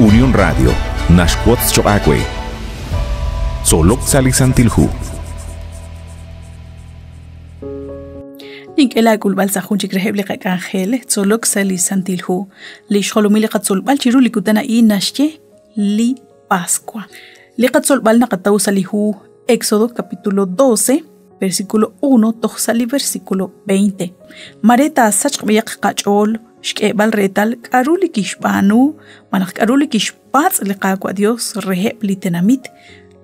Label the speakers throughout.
Speaker 1: Unión Radio naxwotz choq' aawe. Tzolok sa' li Santil Hu.
Speaker 2: Nink'e laak'ulb'al sa' jun chik reheb' li qak'anjel tzolok sa' li Santil Hu. Li xjolomil li qatzolb'al chiru li kutan a'in naxye li Pascua. Li qatzolb'al naqataw sa' li hu Éxodo capítulo 12, versículo 1 toj sa' li versículo 20. Mare taasachq b'ayaq qach'ool xk'eeb'al reetal k'aru li kixb'aanu malaj k'aru li kixpatz' li Qaawa' Dios reheb' li tenamit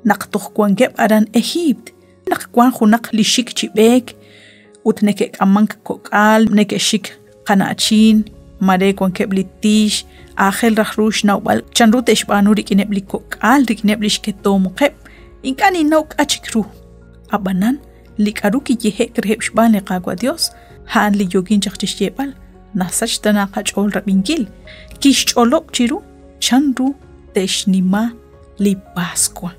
Speaker 2: naq toj wankeb' aran Ejiipt, naq wank junaq li xik chi b'eek ut neke'k'amank kok'al, neke'xik qana'chin, mare wankeb' li tiix, aajel raj ru xnawb'al chanru te'xb'aanu rik'ineb' li kok'al, rik'ineb' li xketomqeb', ink'a' ninnaw k'a' chik ru. Ab'anan, li k'aru kiyehe'k reheb' xb'aan li Qaawa' Yos, a'an li yookin chaq chi xyeeb'al, nasach tana qach'ool rab'inkil. Kixch'olob' chiru chanru te'xnima li Paswa.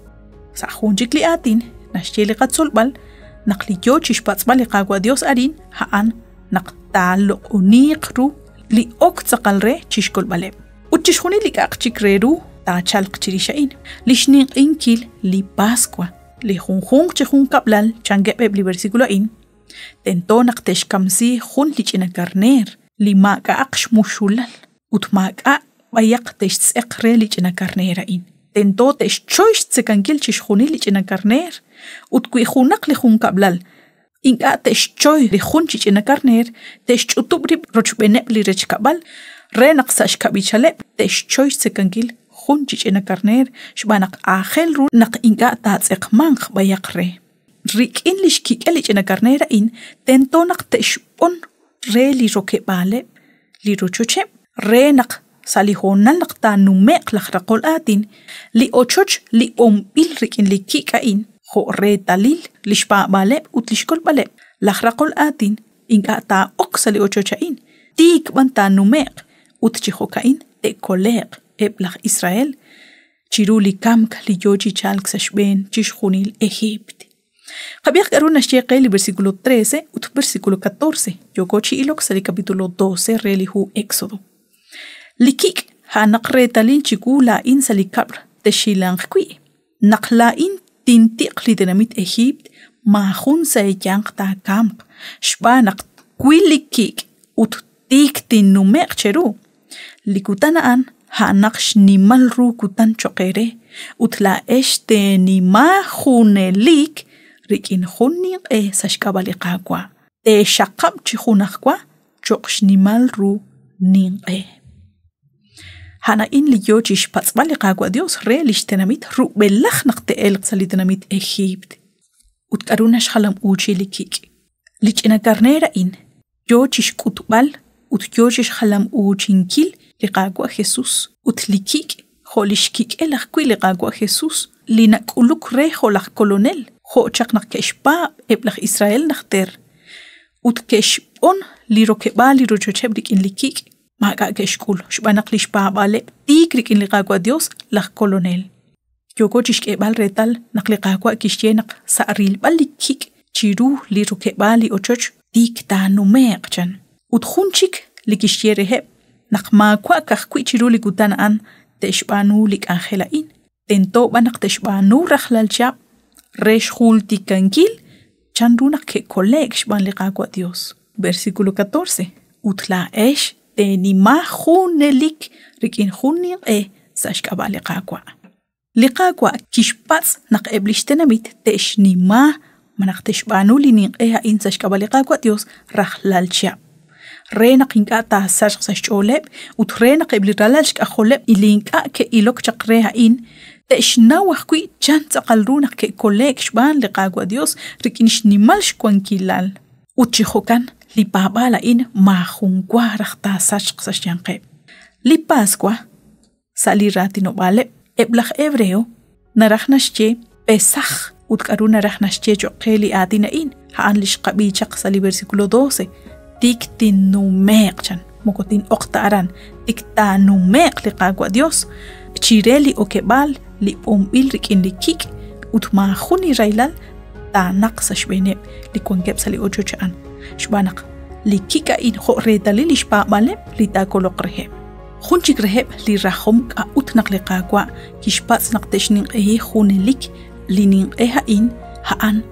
Speaker 2: Sa' jun chik li aatin, naxye li qatzolb'al naq li yoo chi xpatz'b'al li Qaawa' Yos arin, a'an naq taaloq'oniiq ru li ok tz'aqal re chixkolb'aleb'. Ut chixjunil li k'a'aq chik re ru taachalq chirix a'in, li xninq'inkil li Paswa, li junjunq chi junkab'lal chankeb' eb' li versículo a'in, tento naq te'xkamsi jun li ch'ina karneer li maak'a'aq xmuxulal ut maak'a' b'ayaq te'xtz'eq re li ch'ina karneer a'in. Tento te'xchoy xtzekankil chixjunil li ch'ina karneer ut wi junaq li junkab'lal ink'a' te'xchoy li jun chi ch'ina karneer, te'xch'utub' rib' rochb'eeneb' li rechkab'al re naq sa' xkab'ichaleb' te'xchoy xtzekankil jun chi ch'ina karneer xb'aan naq aajel ru naq ink'a' taatz'eqmanq b'ayaq re. Rik'in li xkik'el li ch'ina karneer a'in tento naq te'xb'on re li rokeb'aaleb' li rochocheb' re naq sa' li hoonal naq taanume'q laj raqol aatin, li ochoch li b'onb'il rik'in li kik' a'in jo' reetalil li xpaab'aaleb' ut li xkolb'aleb', laj raqol aatin ink'a' taa'ok sa' li ochoch a'in, tiik b'an taanume'q ut chi jo'ka'in te'kole'q eb' laj Israel chiru li kamk li yo chi chalk sa' xb'een chixjunil Ejiipt. Qab'ihaq k'aru naxye qe li versículo 13 ut versículo 14, yooko chi ilok sa' li capítulo 12 re li hu Éxodo. Li kik' a'anaq reetalil chiwu laa'in sa' li kab'l texxilanq wi'. Naq laa'in tintiq li tenamit Ejiipt, maajun sa' eeyanq taakamq, xb'aan naq twil li kik' ut tiik tinnume'q cheru. Li kutan a'an a'anaq xnimal ru kutan cho'q eere, ut laa'ex teenima junelik rik'in jun ninq'e sa' xk'ab'a' li Qaawa', teexaqab' chi junajwa cho'q xnimal ru ninq'e. A'an a'in li yo chi xpatz'b'al li Qaawa' Yos re li xtenamit rub'elaj naq te'elq sa' li tenamit Ejiipt. Ut k'aru naxjalam'uuchi li kik'? Li ch'ina karneer a'in yo chi xk'utb'al ut yo chi xjalam'uuchinkil li Qaawa' Jesús ut li kik' jo' li xkik'el ajwi' li Qaawa' Jesús li nak'uluk re jo' laj Kolonel, jo' chaq naq ke'xpaab' eb' laj Israel najter ut ke'xb'on li rokeb'aal li rochocheb' rik'in li kik', maak'a' ke'xk'ul xb'aan naq li xpaab'aaleb' tiik rik'in li Qaawa' Dios laj Kolonel. Yooko chixk'eeb'al reetal naq li Qaawa' kixye naq sa' rilb'al li kik' chiru li rokeb'aal li ochoch tiik taanume'q, chan. Ut jun chik li kixye reheb' naq maawa' ka'ajwi' chiru li kutan a'an te'xb'aanu li k'anjel a'in, tento b'an naq te'xb'aanu rajlal chihab' re xjultikankil chanru naq ke'kole'k xb'aan li Qaawa' Dios. Versículo 14. Ut laa'ex teenima junelik rik'in jun ninq'e sa' xk'ab'a' li Qaawa'. Li Qaawa' kixpatz' naq eb' li xtenamit te'xnima malaj te'xb'aanu li ninq'e a'in sa' xk'ab'a' li Qaawa' Dios rajlal chihab', re naq ink'a' taasachq sa' xch'ooleb' ut re naq eb' li ralal xk'ajoleb' li ink'a' ke'ilok chaq re a'in te'xnaw ajwi' chan tz'aqal ru naq ke'kole'k xb'aan li Qaawa' Dios rik'in xnimal xwankilal. Ut chi jo'kan li paab'aal a'in maajun wa raj taasachq sa' xyanqeb'. Li Paswa, sa' li raatinob'aaleb' eb' laj Hebreo, naraj naxye Pesaj ut k'aru naraj naxye cho'q qe li aatin a'in, a'an li xqab'i chaq sa' li versículo 12, tik tinnume'q chan, moko tin'oq ta aran, tik taanume'q li Qaawa' Dios chire li okeb'aal li b'onb'il rik'in li kik' ut maajun li rahilal taanaq sa' xb'eeneb' li wankeb' sa' li ochoch a'an, xb'aan naq li kik' a'in jo' reetalil li xpaab'aaleb' li taakoloq reheb'. Jun chik reheb' li rajom k'a'ut naq li Qaawa' kixpatz' naq te'xninq'ehi junelik li ninq'e a'in, a'an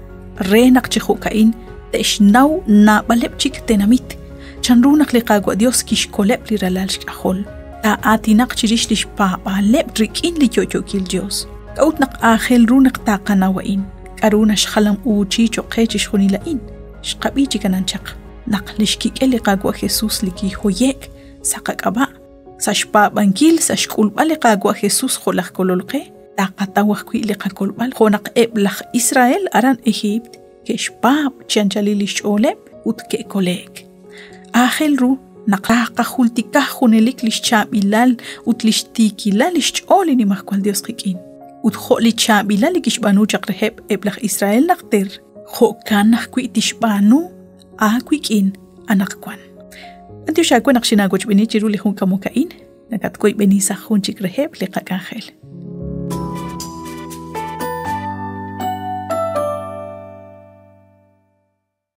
Speaker 2: re naq chi jo'ka'in te'xnaw naab'aleb' chik tenamit chanru naq li Qaawa' Dios kixkoleb' li ralal xk'ajol. Taa'aatinaq chirix lix paab'aaleb' rik'in li yo'yookil Dios. K'a'ut naq aajel ru naq taqanaw a'in? K'a'ru naxjalam-uuchi choq' qe chixjunil a'in? Xqab'i chik anan chaq naq lix kik'el li Qaawa' Jesus li kihoye'k sa' qak'ab'a', sa' xpaab'ankil, sa' xk'ulb'al li Qaawa' Jesus jo' laj Kolol qe, taqataw ajwi' li qakolb'al jo' naq eb' laj Israel aran Ejiipt ke'xpaab' chi anchalil lix ch'ooleb' ut ke'kole'k. Aajel ru naq taqajultika junelik lix chaab'ilal ut lix tiikilal lix ch'ool li Nimajwal Dios qik'in. Ut jo' li chaab'ilal li kixb'aanu chaq reheb' eb' laj Israel najter, jo'kan ajwi' tixb'aanu aawik'in anaqwan. B'antiox aawe naq xinaawochb'eeni chiru li jun k'amok a'in, nakatwoyb'eni sa' jun chik reheb' li qak'anjel.